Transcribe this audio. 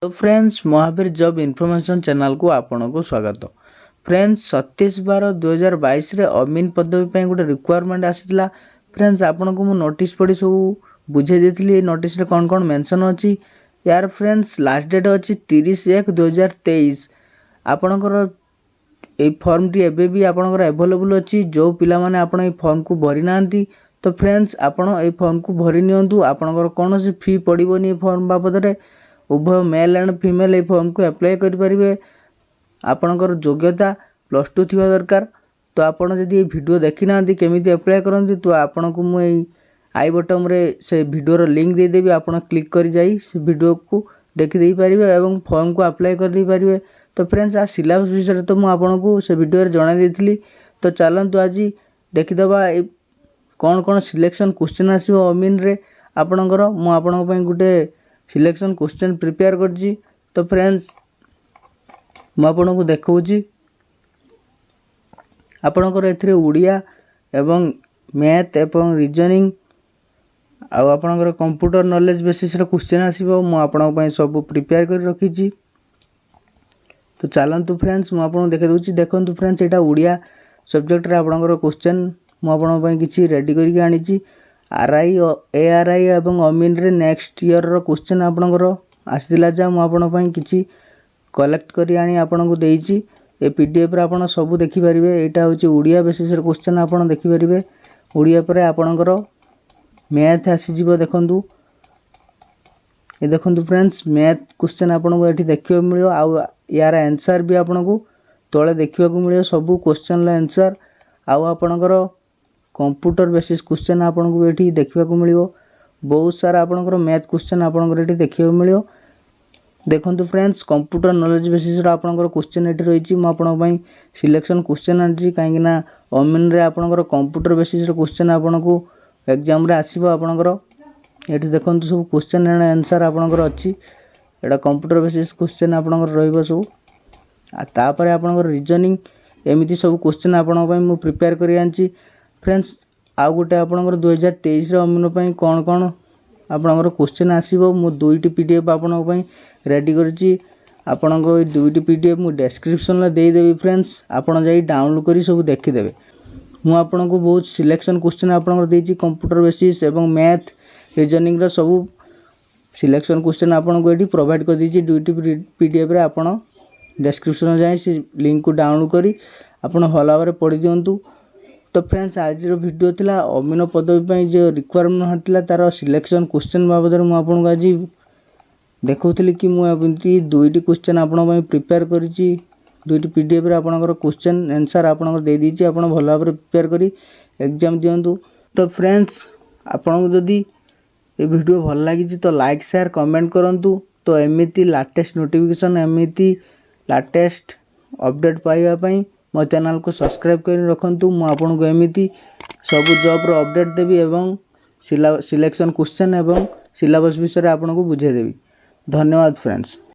ତ friends, Mahavir job information ଚ୍ୟାନେଲକୁ ଆପଣଙ୍କୁ ସ୍ୱାଗତ। ଫ୍ରେଣ୍ଡସ୍, 27/12/2022ରେ ଅମିନ ପଦବୀ ପାଇଁ ଗୋଟେ ରିକ୍ୱାରମେଣ୍ଟ ଆସିଥିଲା। ଫ୍ରେଣ୍ଡସ୍, ଆପଣଙ୍କୁ ମୁଁ ନୋଟିସ୍ ପଢ଼ି ସବୁ ବୁଝେଇ ଦେଇଥିଲି, ଏଇ ନୋଟିସ୍ରେ କ'ଣ କ'ଣ ମେନସନ୍ ଅଛି। ୟାର ଫ୍ରେଣ୍ଡସ୍, ଲାଷ୍ଟ ଡେଟ୍ ଅଛି 30/1/2023। ଆପଣଙ୍କର ଏଇ ଫର୍ମଟି ଏବେ ବି ଆପଣଙ୍କର ଆଭେଲେବୁଲ୍ ଅଛି। ଯେଉଁ ପିଲାମାନେ ଆପଣ ଏଇ ଫର୍ମକୁ ଭରି ନାହାନ୍ତି, ତ ଫ୍ରେଣ୍ଡସ୍, ଆପଣ ଏଇ ଫର୍ମକୁ ଭରି ନିଅନ୍ତୁ। ଆପଣଙ୍କର କୌଣସି ଫି ପଡ଼ିବନି ଏ ଫର୍ମ ବାବଦରେ। ଉଭୟ ମେଲ୍ ଆଣ୍ଡ ଫିମେଲ୍ ଏଇ ଫର୍ମକୁ ଆପ୍ଲାଏ କରିପାରିବେ। ଆପଣଙ୍କର ଯୋଗ୍ୟତା +2 ଥିବା ଦରକାର। ତ ଆପଣ ଯଦି ଏଇ ଭିଡ଼ିଓ ଦେଖିନାହାନ୍ତି କେମିତି ଆପ୍ଲାଏ କରନ୍ତି, ତ ଆପଣଙ୍କୁ ମୁଁ ଏଇ I ବଟନ୍ରେ ସେ ଭିଡ଼ିଓର ଲିଙ୍କ୍ ଦେଇଦେବି। ଆପଣ କ୍ଲିକ୍ କରି ଯାଇ ସେ ଭିଡ଼ିଓକୁ ଦେଖିଦେଇପାରିବେ ଏବଂ ଫର୍ମକୁ ଆପ୍ଲାଏ କରିଦେଇପାରିବେ। ତ ଫ୍ରେଣ୍ଡସ୍, ଆ ସିଲାବସ୍ ବିଷୟରେ ତ ମୁଁ ଆପଣଙ୍କୁ ସେ ଭିଡ଼ିଓରେ ଜଣାଇ ଦେଇଥିଲି। ତ ଚାଲନ୍ତୁ, ଆଜି ଦେଖିଦେବା ଏଇ କ'ଣ କ'ଣ ସିଲେକ୍ସନ୍ କ୍ୱେଶ୍ଚନ୍ ଆସିବ ଅମିନରେ ଆପଣଙ୍କର। ମୁଁ ଆପଣଙ୍କ ପାଇଁ ଗୋଟେ ସିଲେକ୍ସନ୍ କ୍ୱେଶ୍ଚନ୍ ପ୍ରିପେୟାର କରିଛି। ତ ଫ୍ରେଣ୍ଡସ୍, ମୁଁ ଆପଣଙ୍କୁ ଦେଖାଉଛି। ଆପଣଙ୍କର ଏଥିରେ ଓଡ଼ିଆ ଏବଂ ମ୍ୟାଥ୍ ଏବଂ ରିଜନିଂ ଆଉ ଆପଣଙ୍କର କମ୍ପ୍ୟୁଟର ନଲେଜ୍ ବେସିସ୍ର କ୍ୱେଶ୍ଚନ୍ ଆସିବ। ମୁଁ ଆପଣଙ୍କ ପାଇଁ ସବୁ ପ୍ରିପେୟାର କରି ରଖିଛି। ତ ଚାଲନ୍ତୁ ଫ୍ରେଣ୍ଡସ୍, ମୁଁ ଆପଣଙ୍କୁ ଦେଖାଇ ଦେଉଛି। ଦେଖନ୍ତୁ ଫ୍ରେଣ୍ଡସ୍, ଏଇଟା ଓଡ଼ିଆ ସବଜେକ୍ଟରେ ଆପଣଙ୍କର କ୍ୱେଶ୍ଚନ୍ ମୁଁ ଆପଣଙ୍କ ପାଇଁ କିଛି ରେଡ଼ି କରିକି ଆଣିଛି। ଆର୍ I, A R I ଏବଂ ଅମିନରେ ନେକ୍ସଟ ଇୟର୍ର କ୍ୱେଶ୍ଚନ୍ ଆପଣଙ୍କର ଆସିଥିଲା, ଯାହା ମୁଁ ଆପଣଙ୍କ ପାଇଁ କିଛି କଲେକ୍ଟ କରି ଆଣି ଆପଣଙ୍କୁ ଦେଇଛି। ଏ ପିଡିଏଫ୍ରେ ଆପଣ ସବୁ ଦେଖିପାରିବେ। ଏଇଟା ହେଉଛି ଓଡ଼ିଆ ବେସିସ୍ର କ୍ୱେଶ୍ଚନ୍, ଆପଣ ଦେଖିପାରିବେ। ଓଡ଼ିଆ ପରେ ଆପଣଙ୍କର ମ୍ୟାଥ୍ ଆସିଯିବ। ଦେଖନ୍ତୁ, ଏ ଦେଖନ୍ତୁ ଫ୍ରେଣ୍ଡସ୍, ମ୍ୟାଥ୍ କ୍ୱେଶ୍ଚନ୍ ଆପଣଙ୍କୁ ଏଠି ଦେଖିବାକୁ ମିଳିବ ଆଉ ୟାର ଆନ୍ସର୍ ବି ଆପଣଙ୍କୁ ତଳେ ଦେଖିବାକୁ ମିଳିବ, ସବୁ କ୍ୱେଶ୍ଚନ୍ର ଆନ୍ସର୍। ଆଉ ଆପଣଙ୍କର କମ୍ପ୍ୟୁଟର ବେସିସ୍ କ୍ୱେଶ୍ଚନ୍ ଆପଣଙ୍କୁ ଏଠି ଦେଖିବାକୁ ମିଳିବ। ବହୁତ ସାରା ଆପଣଙ୍କର ମ୍ୟାଥ୍ କ୍ୱେଶ୍ଚନ୍ ଆପଣଙ୍କର ଏଠି ଦେଖିବାକୁ ମିଳିବ। ଦେଖନ୍ତୁ ଫ୍ରେଣ୍ଡସ୍, କମ୍ପ୍ୟୁଟର ନଲେଜ୍ ବେସିସ୍ର ଆପଣଙ୍କର କ୍ୱେଶ୍ଚନ୍ ଏଠି ରହିଛି। ମୁଁ ଆପଣଙ୍କ ପାଇଁ ସିଲେକ୍ସନ୍ କ୍ୱେଶ୍ଚନ୍ ଆଣିଛି, କାହିଁକିନା ଅମିନରେ ଆପଣଙ୍କର କମ୍ପ୍ୟୁଟର ବେସିସ୍ର କ୍ୱେଶ୍ଚନ୍ ଆପଣଙ୍କୁ ଏକ୍ଜାମ୍ରେ ଆସିବ। ଆପଣଙ୍କର ଏଠି ଦେଖନ୍ତୁ, ସବୁ କ୍ୱେଶ୍ଚନ୍ ଆଣ୍ଡ ଆନ୍ସର୍ ଆପଣଙ୍କର ଅଛି। ଏଇଟା କମ୍ପ୍ୟୁଟର ବେସିସ୍ କ୍ୱେଶ୍ଚନ୍ ଆପଣଙ୍କର ରହିବ ସବୁ। ଆଉ ତାପରେ ଆପଣଙ୍କର ରିଜନିଂ, ଏମିତି ସବୁ କ୍ୱେଶ୍ଚନ୍ ଆପଣଙ୍କ ପାଇଁ ମୁଁ ପ୍ରିପେୟାର କରି ଆଣିଛି। ଫ୍ରେଣ୍ଡସ୍, ଆଉ ଗୋଟେ ଆପଣଙ୍କର 2023ର ଅମିନ ପାଇଁ କ'ଣ କ'ଣ ଆପଣଙ୍କର କ୍ୱେଶ୍ଚନ୍ ଆସିବ, ମୁଁ ଦୁଇଟି ପିଡିଏଫ୍ ଆପଣଙ୍କ ପାଇଁ ରେଡ଼ି କରିଛି। ଆପଣଙ୍କ ଏଇ ଦୁଇଟି ପିଡିଏଫ୍ ମୁଁ ଡେସ୍କ୍ରିପସନ୍ରେ ଦେଇଦେବି। ଫ୍ରେଣ୍ଡସ୍, ଆପଣ ଯାଇ ଡାଉନଲୋଡ଼୍ କରି ସବୁ ଦେଖିଦେବେ। ମୁଁ ଆପଣଙ୍କୁ ବହୁତ ସିଲେକ୍ସନ୍ କ୍ୱେଶ୍ଚନ୍ ଆପଣଙ୍କର ଦେଇଛି। କମ୍ପ୍ୟୁଟର ବେସିସ୍ ଏବଂ ମ୍ୟାଥ୍, ରିଜନିଂର ସବୁ ସିଲେକ୍ସନ୍ କ୍ୱେଶ୍ଚନ୍ ଆପଣଙ୍କୁ ଏଠି ପ୍ରୋଭାଇଡ଼ କରିଦେଇଛି ଦୁଇଟି ପିଡିଏଫ୍ରେ। ଆପଣ ଡେସ୍କ୍ରିପସନ୍ରେ ଯାଇ ସେ ଲିଙ୍କ୍କୁ ଡାଉନଲୋଡ଼୍ କରି ଆପଣ ଭଲ ଭାବରେ ପଢ଼ି ଦିଅନ୍ତୁ। ତ ଫ୍ରେଣ୍ଡସ୍, ଆଜିର ଭିଡ଼ିଓ ଥିଲା ଅମିନ ପଦବୀ ପାଇଁ ଯେଉଁ ରିକ୍ୱାରମେଣ୍ଟ ବାହାରିଥିଲା, ତା'ର ସିଲେକ୍ସନ୍ କ୍ୱେଶ୍ଚନ୍ ବାବଦରେ ମୁଁ ଆପଣଙ୍କୁ ଆଜି ଦେଖାଉଥିଲି କି ମୁଁ ଏମିତି ଦୁଇଟି କ୍ୱେଶ୍ଚନ୍ ଆପଣଙ୍କ ପାଇଁ ପ୍ରିପେୟାର କରିଛି। ଦୁଇଟି ପିଡିଏଫ୍ରେ ଆପଣଙ୍କର କ୍ୱେଶ୍ଚନ୍ ଆନ୍ସର୍ ଆପଣଙ୍କର ଦେଇଦେଇଛି। ଆପଣ ଭଲ ଭାବରେ ପ୍ରିପେୟାର କରି ଏକ୍ଜାମ୍ ଦିଅନ୍ତୁ। ତ ଫ୍ରେଣ୍ଡସ୍, ଆପଣଙ୍କୁ ଯଦି ଏ ଭିଡ଼ିଓ ଭଲ ଲାଗିଛି, ତ ଲାଇକ୍, ସେୟାର, କମେଣ୍ଟ କରନ୍ତୁ। ତ ଏମିତି ଲାଟେଷ୍ଟ ନୋଟିଫିକେସନ୍, ଏମିତି ଲାଟେଷ୍ଟ ଅପଡ଼େଟ୍ ପାଇବା ପାଇଁ ମୋ ଚ୍ୟାନେଲକୁ ସବସ୍କ୍ରାଇବ୍ କରି ରଖନ୍ତୁ। ମୁଁ ଆପଣଙ୍କୁ ଏମିତି ସବୁ ଜବ୍ର ଅପଡ଼େଟ୍ ଦେବି ଏବଂ ସିଲେକ୍ସନ୍ କ୍ୱେଶ୍ଚନ୍ ଏବଂ ସିଲାବସ୍ ବିଷୟରେ ଆପଣଙ୍କୁ ବୁଝାଇଦେବି। ଧନ୍ୟବାଦ ଫ୍ରେଣ୍ଡସ୍।